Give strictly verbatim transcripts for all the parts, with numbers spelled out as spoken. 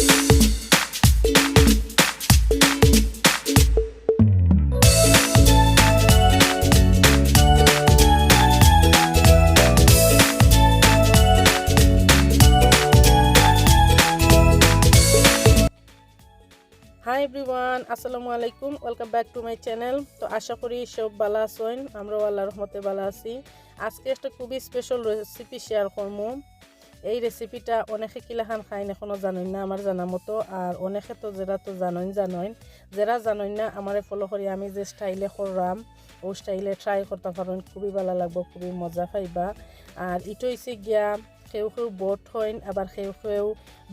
Hi everyone, আসসালামু আলাইকুম। Welcome back to my channel। তো আশা করি সব ভালা আছইন, আমরাও আল্লাহর রহমতে ভালা আছি। আজকে একটা খুবই স্পেশাল রেসিপি শেয়ার করমু। এই রেসিপিটা অনেকে কিলাখান খাইন এখনো জানইন না আমার জানা মতো, আর অনেকে তো যেরা তো জানইন জানইন, যেরা জানইন না আমারে ফলো করি আমি যে স্টাইলে কররাম ও স্টাইলে ট্রাই করতা পারইন, খুবই ভালা লাগবো, খুবই মজা পাইবা। আর ইটা অইছে গিয়া কেউ কেউ বট কইন, আবার কেউ কেউ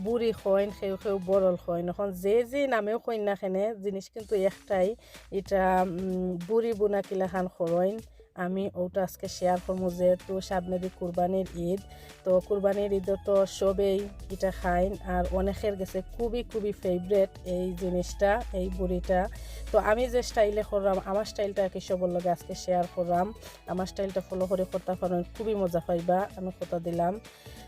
বুড়ি কইন, কেউ কেউ বরল কইন। এখন যে যে নামেও কইন না কেনে, জিনিস কিন্তু একটাই। ইটা, উম, বুড়ি বুনা কিলাখান করইন, আমি ওটা আজকে শেয়ার করমু। যেহেতু সামনেদি কুরবানির ঈদ, তো কুরবানির ঈদে তো সবেই ইটা খাইন, আর অনেকের গেছে খুবই খুবই ফেভারিট এই জিনিসটা, এই বুড়িটা। তো আমি যে স্টাইলে কররাম, আমার স্টাইলটা আর কি সবর লগে আজকে শেয়ার কররাম। আমার স্টাইলটা ফলো করি করতা পারইন, খুবই মজা পাইবা, আমি কথা দিলাম।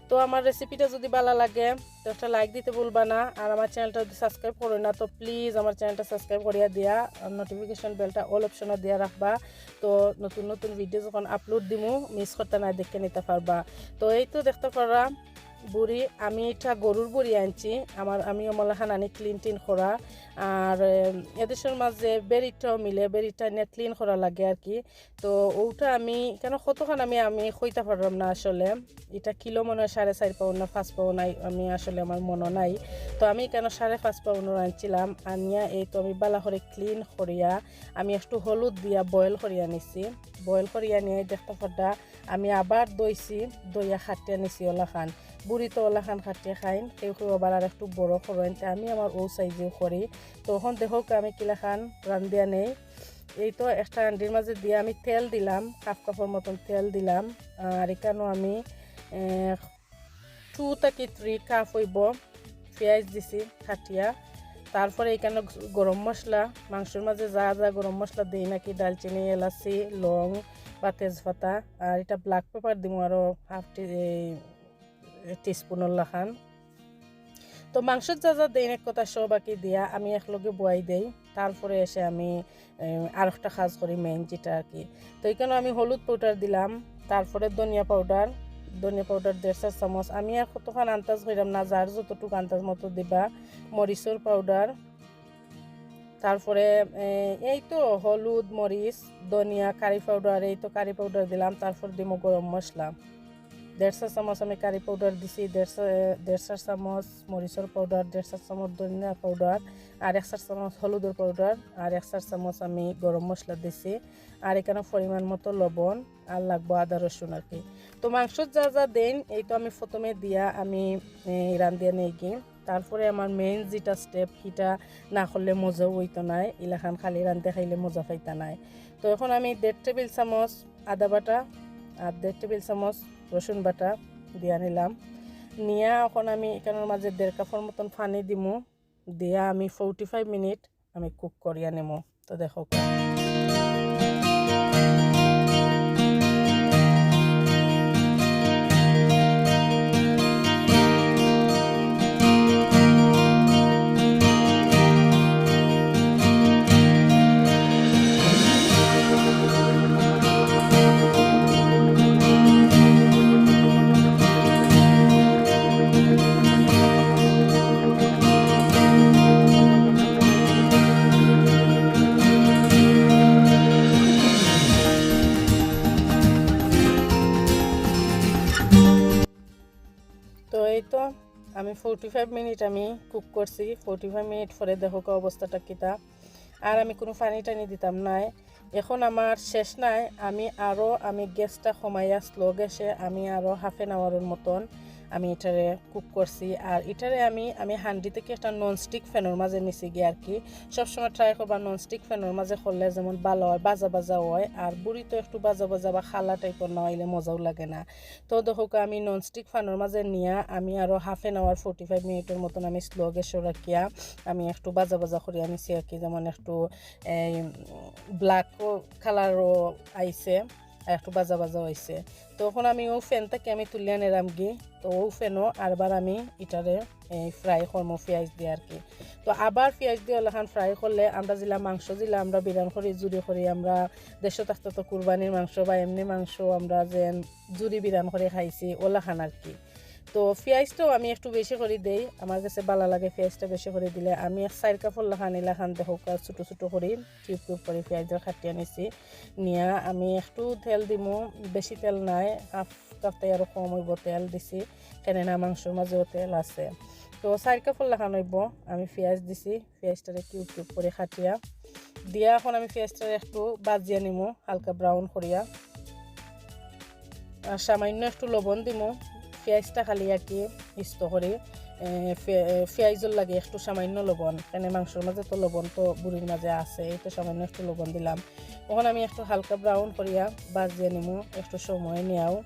তো আমার রেসিপিটা যদি ভালা লাগে তো একটা লাইক দিতে ভুলবা না, আর আমার চ্যানেলটা যদি সাবস্ক্রাইব করো না তো প্লিজ আমার চ্যানেলটা সাবস্ক্রাইব করিয়া দিয়া নোটিফিকেশন বেলটা অল অপশনে দিয়া রাখবা। তো নতুন নতুন ভিডিও যখন আপলোড দিমু মিস করতা না, দেখে নিতা পারবা। তো এই তো দেখতা পাররা বুড়ি, আমি ইটা গরুর বুড়ি আনছি, আমার আমি অমলাখান আনি ক্লিন টিন করা। আর এম, এদেশর মাঝে বেরিটাও মিলে, বেরিটা নিয়ে ক্লিন করা লাগে আর কি। তো ওটা আমি কেন কতখান আমি আমি কইতা পারলাম না আসলে। ইটা কিলো মনে হয় সাড়ে চার পাউন্ড না পাঁচ পাউন্ড, আই- আমি আসলে আমার মনে নাই। তো আমি কেন সাড়ে পাঁচ পাউন্ডর আনছিলাম, আনিয়া এই তো আমি ভালা করি ক্লিন করিয়া আমি একটু হলুদ দিয়া বয়েল করিয়া নিছি। বয়েল করিয়া নিয়ে দেখতা পাররা আমি আবার ধইছি, ধইয়া কাটিয়া নিছি অলাখান। বুড়ি তো অলাখান কাটিয়া খাইন, কেউ কেউ আবার আর একটু বড় করইন, তে আমি আমার ও সাইজেও করি। তো এখন দেখো আমি কিলাখান রান্ধিয়া নেই। এই তো একটা হান্ডির মাঝে দিয়া আমি তেল দিলাম, হাফ কাপর মতন তেল দিলাম। আর এখানো আমি টু থাকি থ্রি কাপ অইবো পিয়াজ দিছি কাটিয়া। তারপরে এখানো গরম মশলা, মাংসর মাঝে যা যা গরম মশলা দেই নাকি, দালচিনি, এলাচি, লং বা তেজপাতা, আর ইটা ব্ল্যাক পেপার দিমু আরো হাফ টি টিস্পুনর লাখান। তো মাংসত যা যা দেইন এক কথা সব আর কি দিয়া আমি একলগে বয়াই দেই। তারপরে এসে আমি, এ, আর একটা কাজ করি মেইন যেটা আর কি। তো এখানো আমি হলুদ পাউডার দিলাম, তারপরে ধনিয়া পাউডার, ধনিয়া পাউডার দেড় চা চামচ। আমি আর কতখান আন্দাজ কইরাম না, যার যতটুক আন্দাজ মতো দিবা। মরিচর পাউডার, তারপরে, এ, এই তো হলুদ, মরিচ, ধনিয়া, কারি পাউডার, এই তো কারি পাউডার দিলাম। তারপর দিমু গরম মশলা, দেড় চা চামচ আমি কারি পাউডার দিছি, দেড় চা, দেড় চা চামচ মরিচর পাউডার, দেড় চা চামচ ধনিয়া পাউডার, আর এক চা চামচ হলুদর পাউডার, আর এক চা চামচ আমি গরম মশলা দিছি। আর এখানো পরিমাণ মতো লবণ, আর লাগবো আদা রসুন আর কি। তো মাংসত যা যা দেইন এই তো আমি প্রথমে দিয়া আমি, এ, রান্ধিয়া নেইগি। তারপরে আমার মেইন যেটা স্টেপ, সেটা না করলে মজাও অইতো নায়। ইলাখান খালি রান্ধতে খাইলে মজা পাইতা নায়। তো এখন আমি দেড় টেবিল চামচ আদা বাটা আর দেড় টেবিল চামচ রসুন বাটা দিয়া নিলাম। নিয়া এখন আমি এখানোর মাঝে দেড় কাপর মতন পানি দিমু, দিয়া আমি ফোর্টি ফাইভ মিনিট আমি কুক করিয়া নিমু। তো দেখো। তো এই তো আমি ফোর্টি ফাইভ মিনিট আমি কুক করছি। ফোর্টি ফাইভ মিনিট পরে দেখো কি অবস্থাটা কিতা। আর আমি কোনো পানি টানি দিতাম নায়। এখন আমার শেষ নাই, আমি আরও, আমি গ্যাসটা কমাইয়া স্লো গ্যাসে আমি আরও হাফ অ্যান আওয়ারের মতন আমি এটারে কুক করছি। আর এটারে আমি, আমি হান্ডি থেকে একটা ননস্টিক প্যানের মাঝে নিছি গিয়া আর কি। সবসময় ট্রাই করবা ননস্টিক প্যানের মাঝে করলে যেমন ভালা অয়, ভাজা ভাজা অয়। আর বুড়ি তো একটু ভাজা ভাজা বা খালা টাইপের না অইলে মজাও লাগে না। তো দেখো আমি ননস্টিক প্যানের মাঝে নিয়া আমি আরও half an hour, forty five মিনিটের মতন আমি স্লো গ্যাসে রাখিয়া আমি একটু ভাজা ভাজা করিয়া নিছি আর কি, যেমন একটু এই ব্ল্যাক কালারও আইছে। আর একটু বাজা বাজা অইছে। তো অখন আমি অউ pan থাকি আমি তুলিয়া নিলাম গি। তো অউ panও আরবার আমি ইটারে এই fry করমু পিয়াইজ দিয়া আর কি। তো আবার পিয়াইজ দিয়া অলাখান fry করলে আমরা যেলা মাংস যেলা আমরা বিরান করি, জুড়ি করি, আমরা দেশো থাকতে তো কুরবানির মাংস বা এমনি মাংস আমরা যেন জুড়ি বিরান করি খাইছি, অলাখান আর কি। তো পিয়াইজটাও আমি একটু বেশি করি দেই, আমার গেছে বালা লাগে পিয়াইজটা বেশি করি দিলে। আমি এক চাইর কাপর লাখান ইলাখান দেখউক্কা ছোট ছোট করি, cube cube করি পিয়াইজর কাটিয়া নিছি। নিয়া আমি একটু তেল দিমু, বেশি তেল নায়, half cup থাকি আরো কম অইবো তেল দিছি, কেনে না মাংসর মাঝেও তেল আছে। তো চাইর কাপর লাখান অইবো, আমি পিয়াইজ দিছি, পিয়াইজটারে cube cube করি কাটিয়া দিয়া অখন আমি পিয়াইজটারে একটু বাজিয়া নিমু হালকা brown করিয়া। আর সামান্য একটু লবণ দিমু, পিয়াইজটা খালি আর কি ইস্ত করি, এ, পে-, এ, পিয়াইজর লাগি একটু সামান্য লবণ, কেনে মাংসর মাঝে তো লবণ তো বুড়ির মাঝে আছে, এই তো সামান্য একটু লবণ দিলাম। অখন আমি একটু হালকা brown করিয়া বাজিয়া নিমু, একটু সময় নিয়াও।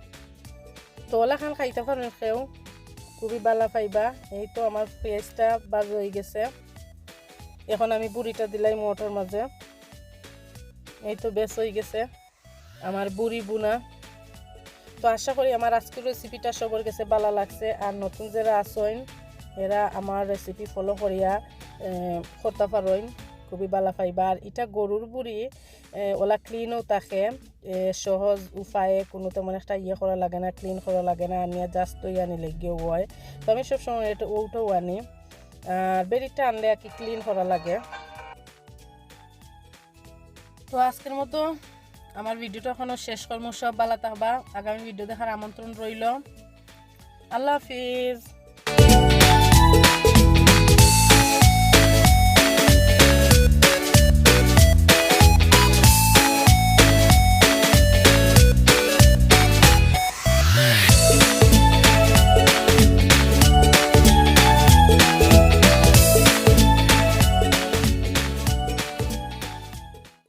তো অলাখান খাইতা পারইন কেউ, খুবই বালা পাইবা। এই তো আমার পিয়াইজটা বাজা অই গেছে, অখন আমি বুড়িটা দিলাই মোটর মাঝে। এই তো বেশ অই গেছে আমার বুড়ি বুনা। তো আশা করি আমার আজকের recipeটা সবর গেছে বালা লাগছে। আর নতুন যেরা আছইন, এরা আমার recipe follow করিয়া, এ, করতা পারইন, খুবই বালা পাইবা। আর ইটা গরুর বুড়ি, এ, অলা cleanও থাকে, এ, সহজ উপায়ে, কুনু তেমন একটা ইয়ে করা লাগে না, clean করা লাগে না, আনিয়া just অউ আনিলে গিয়ে অয়। তো আমি সবসময় এটা অউটাও আনি, আর বেরিটা আনলে আর কি clean করা লাগে। তো আজকের মতো আমার videoটা অখানো শেষ করমু। সব বালা থাকবা, আগামী video দেখার আমন্ত্রণ রইল। আল্লাহ হাফিজ।